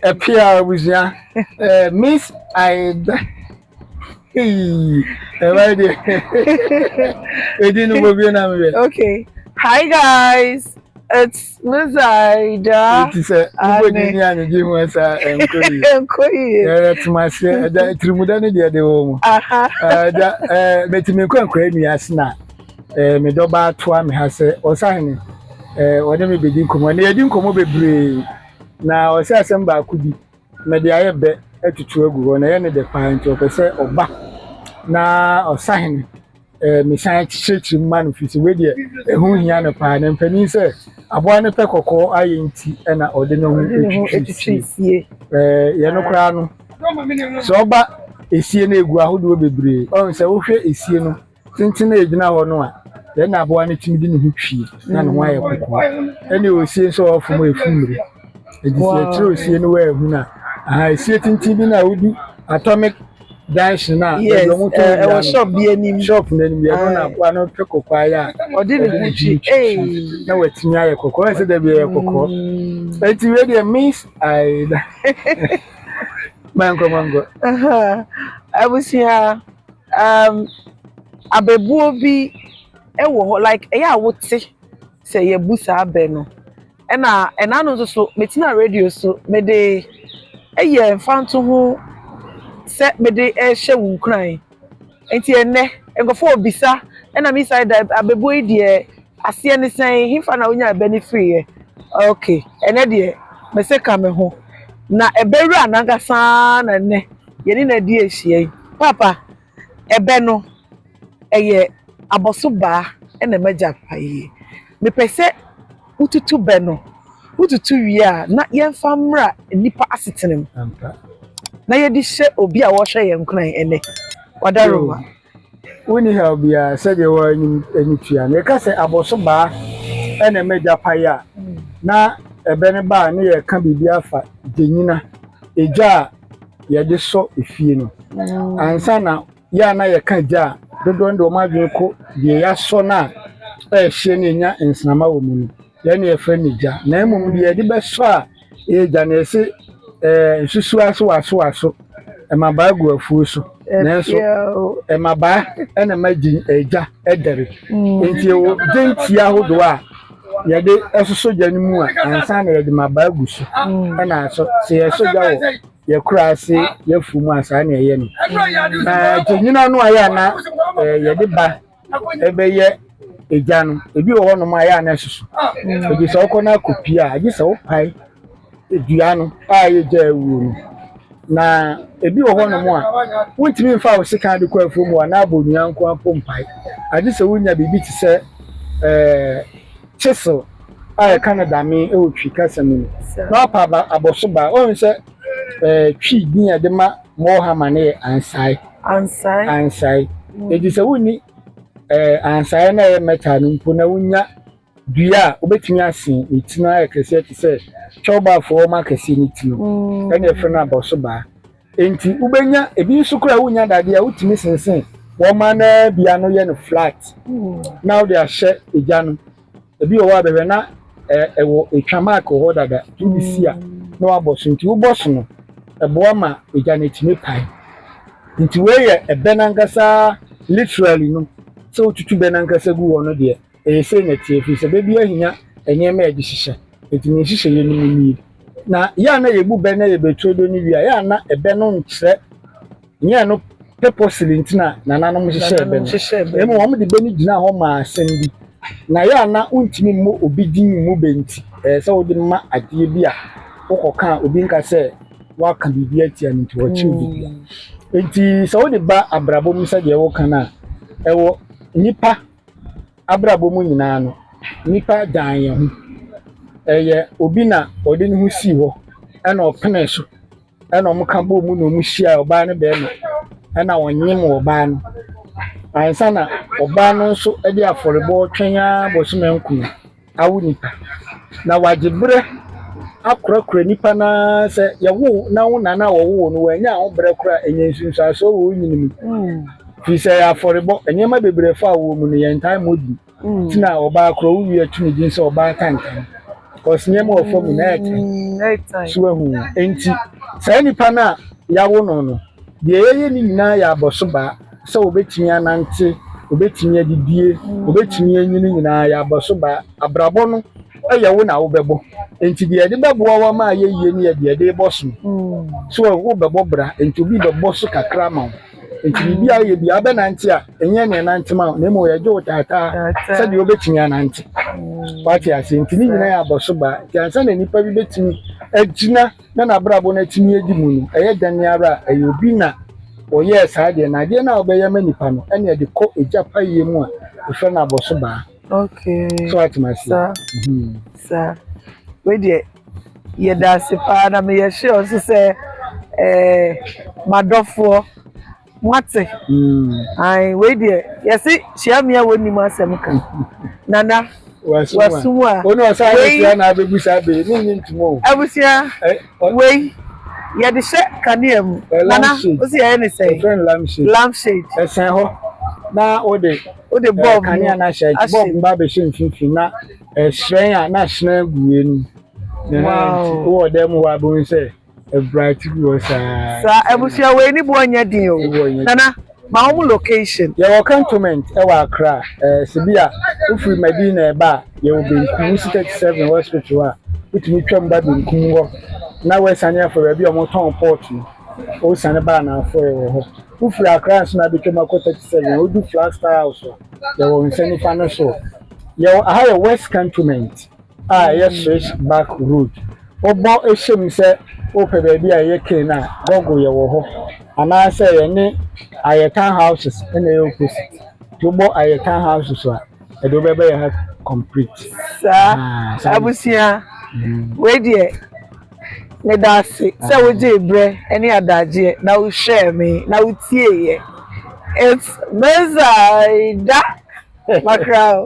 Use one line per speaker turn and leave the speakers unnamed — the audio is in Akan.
Ɛpia abusua Miss Aida ɛbɛyɛ deɛ ɛdi no bɔ bie na mewɛ.
Okay, hi guys, it's Miss Aida.
Eti sɛ wobɔ din ni anigye ho ɛsa ɛnkɔ yie.
Ɛnkɔ yie.
Yɛrɛ tuma aseɛ ɛda tirimuda ne deɛ de wɔ mu. Ɛda ɛɛ mɛtumi nkɔ nkɔ enua ase na ɛɛ me dɔba atoa me ha sɛ ɔsahene ɛɛ ɔne me bedi nkɔmɔ na yɛdi nkɔmɔ bebree. Na ɔsɛ asɛm baako bi, mede ayɛ bɛ atutu agu hɔ, na ɛyɛ ne dɛ paa nti ɔpɛ sɛ ɔba na ɔsahene ɛɛ mesan kyerɛkyerɛ mu ma no firi sɛ wei deɛ ɛho hia no paa. Na mpanin sɛ aboa no pɛ kɔkɔɔ ayɛ nti ɛna ɔde ne ho atwitwi sie. Ɛɛ yɛn no koraa no, sɛ ɔba esie no egu ahodoɔ bebree. Ɔn sɛ wohwɛ esie no tenten a egyina hɔ no a, yɛn na aboa no tumi de ne ho twie na ne ho ayɛ kɔkɔɔ. Ɛne osie nso a ɔfom efu mmiri. Eti sɛ ɛkyerɛ osie no wɔ ehu na aha esie tenten bi na wodi Atomic Junction na
yes, ɛwɔ shop bi anim.
Shop n'anim yɛ no na aboa no pɛ kɔkɔɔ ayɛ a
ɔde ne ho twi
na watumi ayɛ kɔkɔɔ. Ɛsɛ dɛ bi ɛyɛ kɔkɔɔ. Eti wei deɛ Miss Aida. Mankɔ mankɔ.
Abusua, abɛbuo bi wɔ hɔ like ɛyɛ a wote sɛ yɛbu saa abɛ no, ɛna ɛna no nso so metena radio so mede ɛyɛ mfanto ho sɛ mede ɛhyɛ wo nkuran. Nti ɛnɛ nkurɔfoɔ obisa ɛna Miss Aida, abɛbuo yi deɛ aseɛ ne sɛn, hemfa na wonya ɛbɛ ne firiɛ? Okay, ɛnɛ deɛ mɛsɛ ka me ho na ɛbɛwura nankasa na ɛnɛ yɛne na di ahyia yi. Papa, ɛbɛ no ɛyɛ abɔso baa ɛna ɛmɛgya pa yie. Mepɛ sɛ wotutu bɛ no, wotutu wie a, na yɛmfa mmra nnipa asetena mu na yɛde hyɛ obi a wɔhwɛ yɛn nkuran ɛnɛ wadaroma.
Wonni haw biara. Sɛdeɛ wɔ anim ani tua no, yɛka sɛ abɔso baa ɛna ɛmɛgya pa yi a, na ɛbɛ no baa ne yɛka biribi afa gyenyina egya a yɛde sɔ efie no ansa na yɛ a na yɛka gya a dodoɔ no de wɔn adwene kɔ deɛ yɛasɔ no a ɛɛhyeɛ no enya nsrama wɔ mu no, yɛn na yɛfrɛ no gya. Na mmom deɛ yɛde bɛsɔ a ɛyɛ gya no, yɛsɛ nsusuo aso aso aso mmabaa gu afuo so, nanso mmabaa ɛna ɛma gya ɛdɛre. Nti ɛwɔ gyentia ahodoɔ a yɛde ɛsosɔ gya no mu a ansa na yɛde mmabaa gu so ɛna asɔ. Sɛ yɛsɔ gya wɔ yɛkura ase yɛafu mu a, saa na ɛyɛ no. Na gyenyina no a yɛ ana yɛde ba ɛbɛyɛ egya no, ebi wɔ hɔnom a yɛ ana ɛsoso. Ebi sɛ wokɔ no akɔpie a, agye sɛ wopae dua no a ɛyɛ gya awuo no. Na ebi wɔ hɔnom a wontumi mfa wo sekan de kɔ afuo mu a na abɔ nnua nko apo mpae, agye sɛ wonya biribi te sɛ chisel a yɛka no dame wɔ Twi kasa mu no, na wapa abɔso baa. Ɔhu sɛ Twi din a yɛde ma Mohammed no yɛ ansae.
Ansae.
Ansae. Enti sɛ wonni ansae na ɛyɛ metal no mpo na wonya dua a wobɛtumi asen ne ti no ayɛ kɛseɛ te sɛ twɛwbaafoɔ wɔn akɛseɛ ne ti no, ɛna yɛfrɛ no abɔso baa. Enti wobɛnya ebi nso koraa, wonya dadeɛ a wotumi sensen wɔn anaa bia no yɛ no flat na wode ahyɛ egya no. Ebi wɔ hɔ a bɛhwɛ na ɛwɔ etwa mark wɔ hɔ dada, nti wode si a na wabɔ so. Nti wobɔ so no, ɛboa ma egya no etumi pae. Nti wei yɛ ɛbɛ nankasa literally no. Sɛ wotutu bɛ nankasa gu hɔ no deɛ, ɛyɛ sei na ɛteɛ, firi sɛ baabi ahia nneɛma a yɛde hyehyɛ. Nti ne nhyehyɛeɛ no mu nie. Na yɛ a na yɛbu bɛ na yɛbɛtuo do no wie a, yɛ a na ɛbɛ no nkyerɛ nyɛ no purposely nti na nananom hyehyɛ ɛbɛ no. Emu wɔn de bɛ no gyina hɔ maa asɛm bi. Na yɛ a na wontumi mmɔ obi din mu bɛ, nti ɛyɛ sɛ wode ma adeɛ bi a wokɔka a obi nka sɛ waka biribi atia no nti wɔkyerɛ obi bia. Nti sɛ wode ba abrabɔ mu sɛdeɛ woka no a, ɛwɔ nipa abrabɔ mu nyinaa no, nipa dan yɛn ho. Ɛyɛ obi na ɔde ne ho sii hɔ ɛna ɔpene so ɛna ɔmo ka bɔɔ mu na ɔmo hyia ɔbaa ne bɛrima ɛna ɔnyem ɔbaa no ansa na ɔbaa no nso de afɔrebɔ twɛn ara bosome 9 awo nipa na wagye berɛ akorakora nipa naa. Sɛ yɛwo na wo nana a wɔwo no wɔanya ho berɛ koraa, ɛnyɛ nsunsuansoɔ wɔ wo nyini mu, firi sɛ ɛyɛ afɔrebɔ. Nneɛma bebree fa wɔ mu no, yɛn ntae mmɔ din. Nti na ɔbaa korɔ wo wie atu ne din sɛ ɔbaa tantan. Cause nneɛma wɔ fam na ɛyɛ
tight.
So ahu. Enti saa nipa no a yɛawo no no, deɛ yɛyɛ ne nyinaa yɛ abɔsobaa sɛ wobɛtumi anante, wobɛtumi adidie, wobɛtumi anyini, nyinaa yɛ abɔsobaa. Abrabɔ no ɛyɛ wo na wobɛbɔ. Enti deɛ yɛde bɛboa wo ama ayɛ yie no yɛ deɛ yɛde bɔ so no. So wobɛbɔ bra, enti obi bɛbɔ so kakra ma wo. Nti biribi a yɛ bi abɛnante a, ɛnyɛ nea nante ma wo, na mmom yɛgye wo taataa sɛdeɛ wobɛtumi anante. Wate ase? Nti ne nyinaa yɛ abɔsobaa. Nti ansa na nipa bi bɛtumi agyina na n'abrabɔ no atumi adi mu no, ɛyɛ dan ara a ɛyɛ obi na ɔyɛɛ saa deɛ, na adeɛ no a wobɛyɛ ma nipa no, ɛne ɛde kɔ egya pa yie mu a ɛfrɛ no abɔsobaa. So wate ase?
Saa. Saa. Wei deɛ, yɛda ase paa, na meyɛ sure nso sɛ madɔfoɔ moate. Ae, wei deɛ yɛse hyia mmea wɔ nim asɛm ka. Nana wasum a.
Onu ɔsa ayɛ na abɛbu saa bee ne nyi ntum o.
Abusua, wei yɛde hyɛ kanea mu. Nana, wosi yɛyɛ ne sɛn?
Yɛfrɛ no lampshade.
Lampshade.
Ɛsɛn hɔ na wode
wode bulb
kanea no ahyɛ, bulb no ba abɛhyɛ mfimfini na ɛhyerɛn a, na ahyerɛn agu wei no mu. Wowɔ dan mu hɔ a, bɛhu sɛ ɛbright bi wɔ saa.
Saa. Abusua, wei ni boɔ nyɛ den o. Nana, ma wɔn location.
Yɛwɔ Cantonment ɛwɔ Accra. Sɛ bi a wofiri Madina ɛba a, yɛwɔ Benkum, wosi 37 Hospital a, wotumi twam ba Benkum hɔ na wɔasiane afa baabi a wɔtɔn port no, wosane ba anaafo, yɛwɔ hɔ. Wofiri Accra nso na abɛtwam akɔ 37, wodu Flagstaff House a, yɛwɔ nsa nifa no so. Yɛwɔ aha, yɛ West Cantonment a ɛyɛ Switch Back Road. Wobɔ ehyɛm sɛ wopɛ baabi a ɛyɛ cane a, Google, yɛwɔ hɔ, anaasɛ yɛne Ayɛtan Houses ɛna ɛyɛ opposite. Nti wobɔ Ayɛtan Houses a, ɛde wobɛbɛ yɛ ha complete.
Saa. Abusua, wei deɛ meda ase sɛ wogye berɛ ne adagyeɛ na wohwɛɛ me na wotieeɛ. It's Mesa da makra o.